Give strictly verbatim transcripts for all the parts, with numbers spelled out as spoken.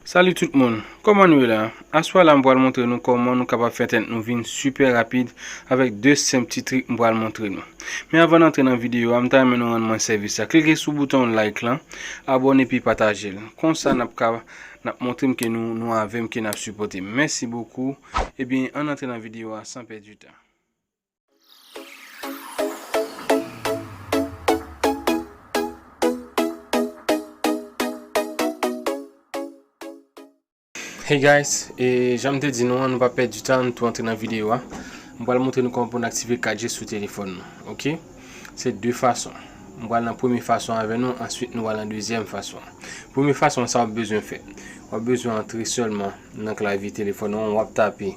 Salut tout moun, kòman nou ye la? Aswè la m pral montre nou kòman nou kapab fè entènèt nou vin sipè rapid avèk de senp ti trik m pral montre nou. Men avan n antre nan videyo a, m ta renmen nou rann mwen sèvis la. Klike sou bouton like lan, abòne epi pataje l. Konsa n ap ka, n ap montre m ke nou, nou avè m, ke n ap sipòte m. Mèsi bokou. Ebyen, ann antre nan videyo a san pèdi tan. Hey guys, e jan m te di nou an, nou pa pèdi tan, nou tou antre nan videyo a. M pral montre nou kòman pou n aktive kat G sou telefòn nou, ok? Se de fason. M pral nan premye fason avè nou, answit nou pral nan dezyèm fason. Premye fason sa w ap bezwen fè. W ap bezwen antre sèlman nan klavye telefòn ou an, w ap tape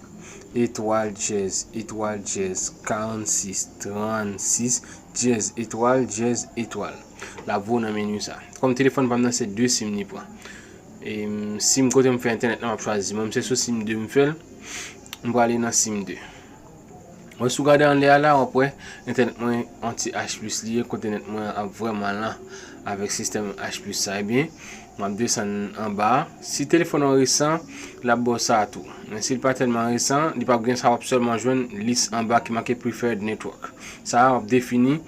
etwal dyèz etwal dyèz karannsis trannsis dyèz etwal dyèz etwal. L ap voye w nan meni sa. Kòm telefòn pa m nan se de sim li pran. E sim kote m fè entènèt la m ap chwazi. Mwen m se sou sim de m fè l. M prale nan sim de. Wè, si w gade anlè a la, w ap wè entènèt mwen anti H plus li ye, kote entènèt mwen ap vrèman lan avèk sistèm H plus sa. Ebyen, m ap desann anba a. Si telefòn ou an resan, l ap ba w sa a tou. Men si l pa tèlman resan, li p ap gen sa, w ap sèlman jwenn lis anba ki make preferred network. Sa a, w ap defini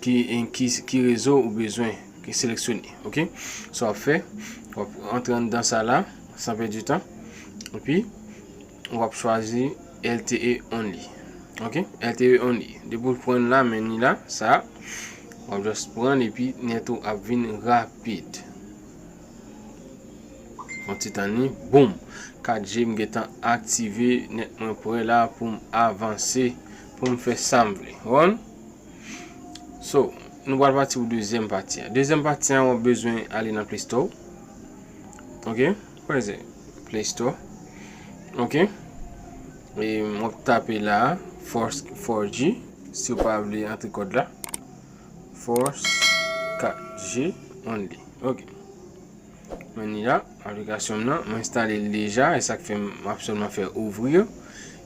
ki, ki, ki rezo ou bezwen ki seleksyone, ok? Sa w ap fè, w ap antre anndan sa la, san pèdi tan. Epi, w ap chwazi L T E only. Ok? L T E only. Depi w pran la, men ni la, sa, w ap just pran epi nèt ou ap vin rapid. Yon ti tan ni, boum! Kat G m gentan aktive, nèt mwen prè la pou m avanse, pou m fè sa m vle. Konprann? So, nou pral pati pou dezyèm pati a. Dezyèm pati a, w ap bezwen ale nan Play Store. Ok? Prese Play Store. Ok? E w ap tape la, Force four G, si w pa vle antre kòd la. Force kat G only. Ok. Men ni la, aplikasyon m nan, mwen enstale l deja, e sa k fè m ap sèlman fè ouvrir.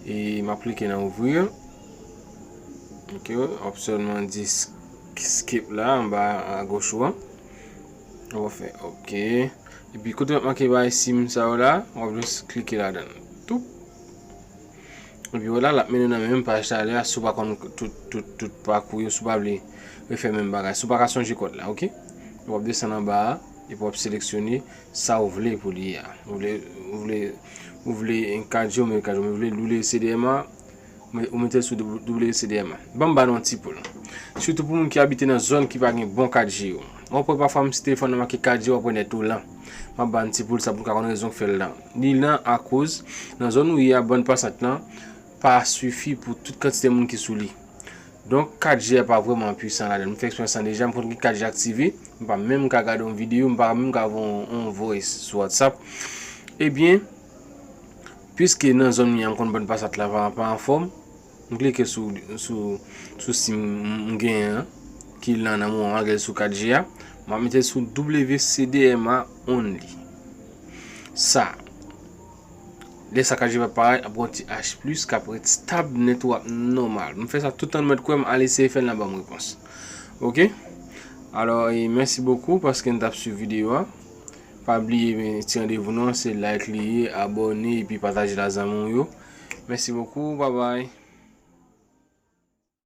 E m ap klike nan ouvrir. Ok, w ap sèlman di sk-, skip la, anba agoch ou an. W ap fè ok. Epi kote w ap make bay sim sa yo la, w ap just klike ladan l. Toup. Epi w la, l ap mennen w nan menm paj talè a, si w pa konn tout, tout, tout pakou yo, si w pa vle refè menm bagay. Si w pa ka sonje kòd la, ok? W ap desann anba a, epi w ap seleksyone sa w vle pou li a. Ou vle, ou vle, ou vle kat G, ou met kat G, ou vle doble C D M A, ou mete l sou doble C D M A. Ban m ba nou yon ti poul. Sitou pou moun ki abite nan zòn ki pa gen bon kat G yo. W ap wè pafwa menm si telefòn nan make kat G, w ap wè nèt ou lan. M ap ba n ti poul sa pou n ka konn rezon k fè l lan. Li lan akoz, nan zòn ou ye a, bann pasant lan pa sifi pou tout kantite moun ki sou li. Donk, kat G a pa vrèman pwisan ladan l. M fè eksperyans lan deja, m konn ki kat G aktive, m pa menm ka gade yon videyo, m pa menm ka voye yon, yon voice sou WhatsApp. Ebyen, piske nan zòn m ye a, m konn bann pasant la pa, pa anfòm, m klike sou, sou, sou sim m genyen an, ki lan nan moman malgre l sou kat G a, m ap mete l sou W C D M A only. Sa. Lè sa kat G ap parèt, ap gen yon ti H plus k ap ret stab, nèt ou ap nòmal. M fè sa toutan, nou mèt kwè m, al eseye fè l, n a ban m repons. Ok? Alò, e mèsi bokou paske n t ap swiv videyo a. Pa bliye, men, ti randevou nou an, se like li ye, abòne, epi pataje l a zanmi w yo. Mèsi bokou, babay.